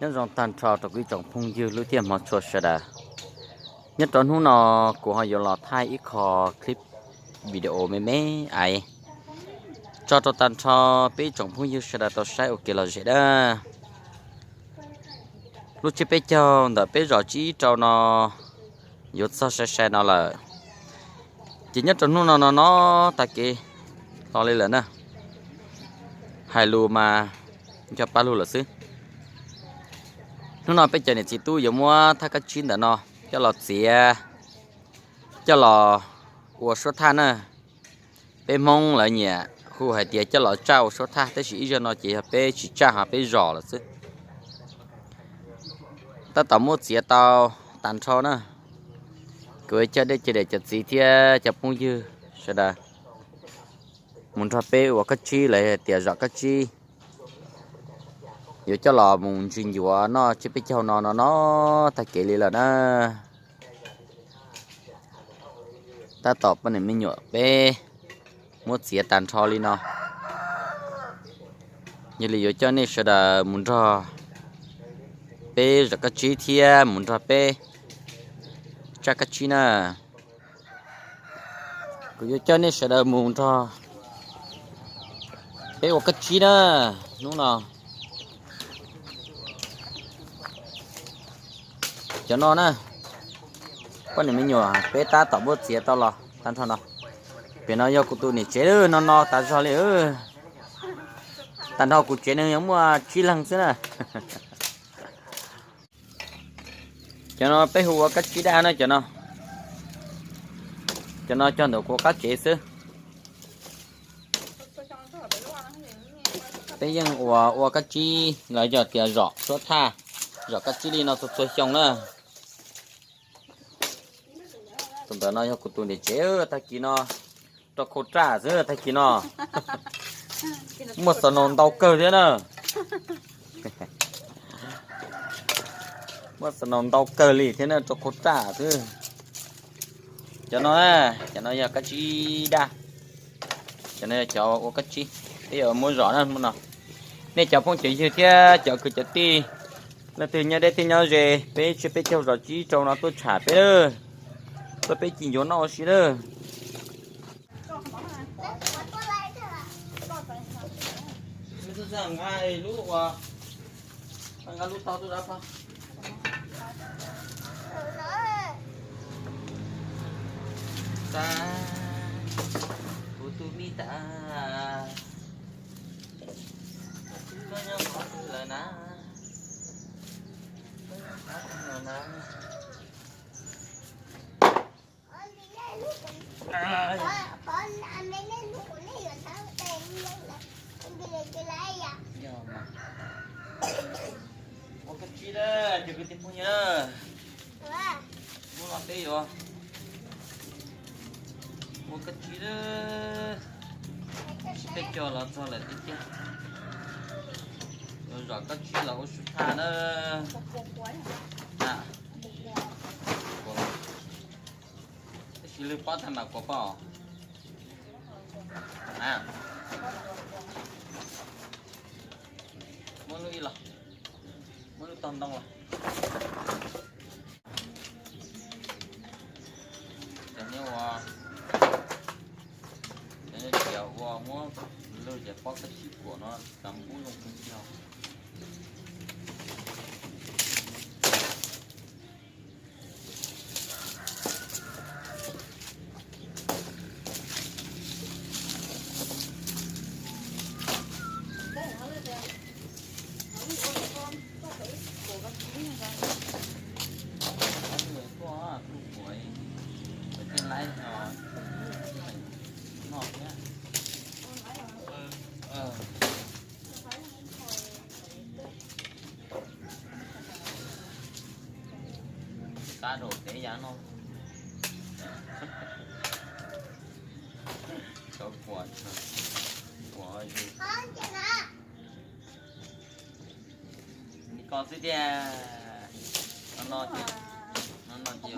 Nyob zoo tag nrho rau kuv ib tsoom phooj ywg lub caij hmov tshua sawv daws. Nyob rau hnub no kuv ho yuav los thaij ib qho clip video me me ais tso rau tag nrho peb ib tsoom phooj ywg sawv daws tau saib ua kev lom zem dab. Lub tsiab peb caug ntawm peb zos tsib rau no yuav txog sai sai no lawm. Ces nyob rau hnub no no no tag kev hlo li lawm na. Hais lus mas nco pab lug lawm xwb. Hnub no peb cov niam txiv tub yuav muab thaj kab tsib ntawm no coj los txiav, coj los ua suab thaj na. Peb Hmoob lawv nyiam hu hais tias coj los tsaj ua suab thaj, tab sis ib zaug no ces yog peb tsis tsaj ho peb zom lawm xwb. Tab tom muab txiav tau tag nrho na. Kuv coj dej coj dam cov txiv thiab cov phooj ywg sawv daws mus nrog peb ua kab tsib los hais tias zom kab tsib. Yuav coj los mus ntsis ncuav noj tsiab peb caug no no no tag kev li lawm na. Tab tom poj niam me nyuam peb muab txiav tag nrho li no. Yog li yuav coj nej sawv daws mus nrog peb zom kab tsib thiab mus nrog peb tsaj kab tsib na. Kuv yuav coj nej sawv daws mus nrog peb ua kab tsib na hnub no. Cov no na, poj niam me nyuam peb tab tom muab txiav tau los tag nrho no. Pem no yog kuv tus niam tsev no no tas zog li. Tag nrho kuv tsev neeg yog muaj tsib leeg xwb na. Cov no peb hu ua kab tsib daj na cov no. Cov no cog ntawm kuv qab tsev xwb. Peb yeej ua ua kab tsib los yog tias zom suab thaj, zom kab tsib li no txhua txhua xyoo na. Tus ntawm no yog kuv tus niam tsev, tag kis no rau khau raj xwb tag kis no. Muaj xaus naus ntau kawg thiab na. Muaj xaus naus ntau kawg li thiab na, rau khau raj xwb. Cov no, cov no yog kab tsib daj. Cov no yog cov ua kab tsib, peb yuav muab zom na no. Nej cov phooj cov ywg thiab cov kwv cov tij, leej twg nyob deb twg nyob ze, peb tsiab peb caug zos tsib rau no tuaj tsham peb lawm, tuaj peb ci ncuav noj ua si lawm. Kuv tus me tas, koj nyob qhov twg lawm na? Koj nyob qhov twg lawm na? Yog mas. Ua kab tsib lawm cov kwv tij phooj ywg. Hnub no peb yuav ua kab tsib lawm. Tsiab peb caug los txog lawm tiag tiag. Yuav zom kab tsib los ua suab thaj na. Tab sis lwg pob tag mam kuas pob. Muab lub ib los, muab lub tog ntoo los. Cov nyob ua, cov nyob tias ua muab lwg ces pob kab tsib kuam no kav npub zoo kawg kiag. Qab rau tev yav no. Cov kuam, kuam li ko xwb tiag. No no ces, no no ces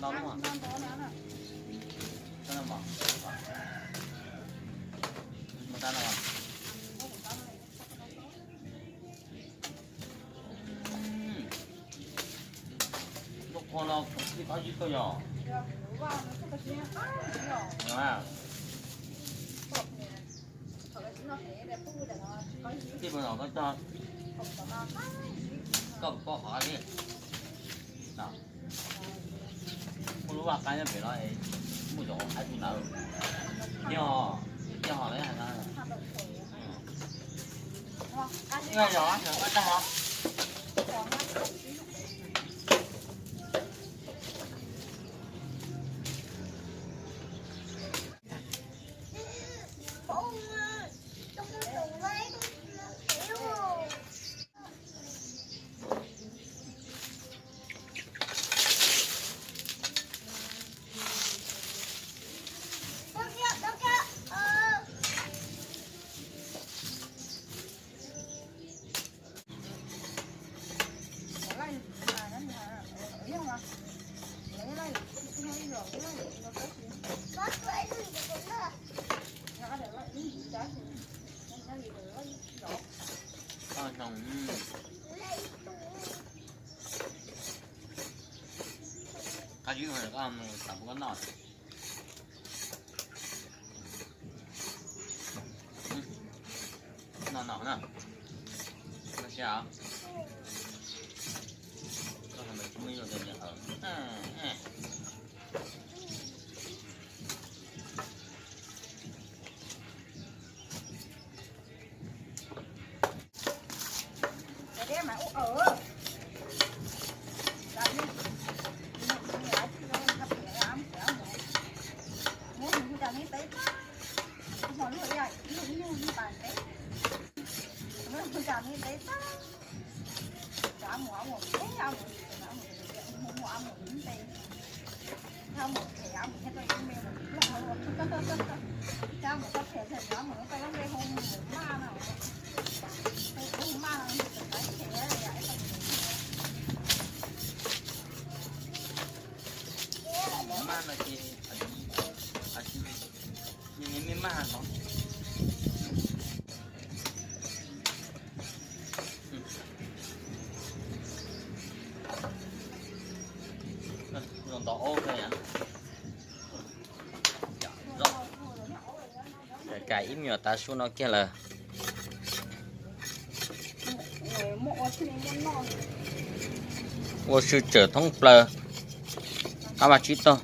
Koj koj hov li. Muaj lub vaj qaib nyob pem no, muaj zog qaib tu ntawd. Yog, yog hov li. Yog, yog, tag hov. Qab zib, tam koj noj. Noj no na. Noj siab os. Koj hais mas tsis muaj ib zaug tias nws aws. Maj no ces, me maj no. Zoo ntau ub. Ka ib me nyuam tav su no kiag lawm. Ua si tsawm thoob plaws, qab vaj tsib taug.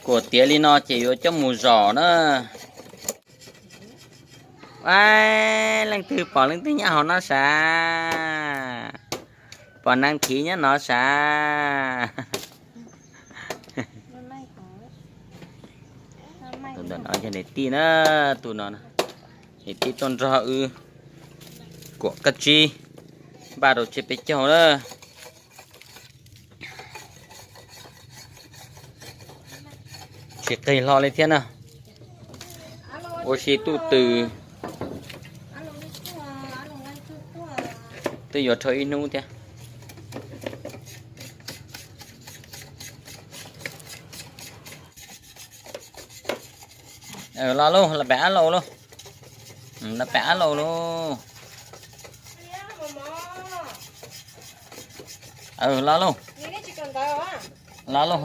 Kuam tiav li no ces yuav coj mus zom na. Leej twg pom leej twg nyob hauv no sav? Pom neeg khiv nyob no sav? Tus ntawm no yog niam tij na, tus no niam tij tuaj nrog wb kuam kab tsib, npaj rau tsiab peb caug na. Tsis qig hlo li thiab na. Ua si tuj twm, twb yuav dhau ib hnub thiab. Los lauj, los pem ab laus lauj. Los pem ab laus lauj. Los lauj. Los lauj.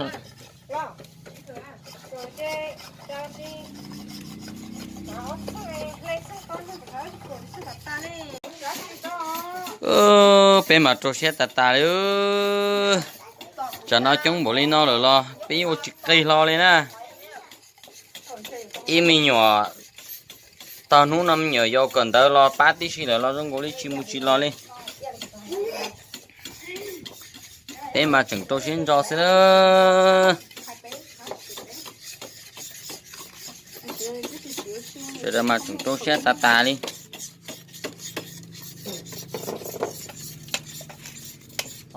Peb mas rau siab tas tas li. Tsam no coob npaum li no lawm los peb yeej ua tsis qig hlo li na. Ib me nyuam, tog hnub no me nyuam yaus kawm ntawv los pab tib si lawm los zoo nkaus li tsis mus tsis los li. Peb mas tseem rau siab ntso xwb. Sawv daws mas tseem rau siab tas tas li.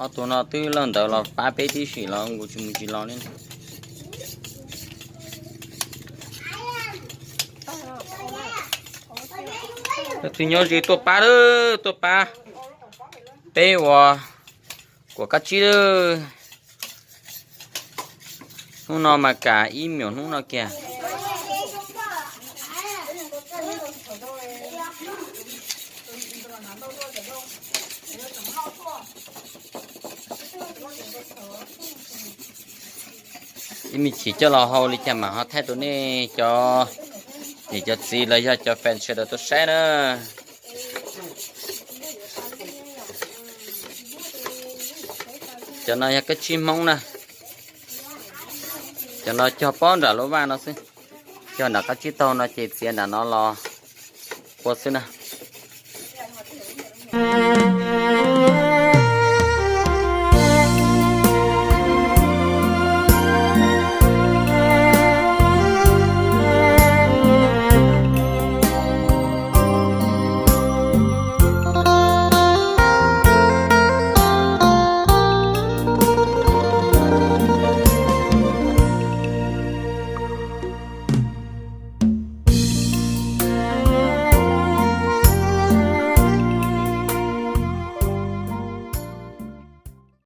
Ob tug no twb lawj ntawv los pab peb tib si los nkaus tsis mus tsis los li. Leej twg nyob ze tuaj pab lawm, tuaj pab. peb ua kuam kab tsib. Hnub no mas kam ib nyuam hnub no kiag. Ib me chim coj los hau li cas mam ho thaij rau nej cov niam cov txiv los yog cov fans sawv daws tau saib na. Cov no yog kab tsib Hmoob na. Cov no cog pob nram lub vaj no xwb. Cog nram qab tsib taug no ces txiav nram no los ua xwb na.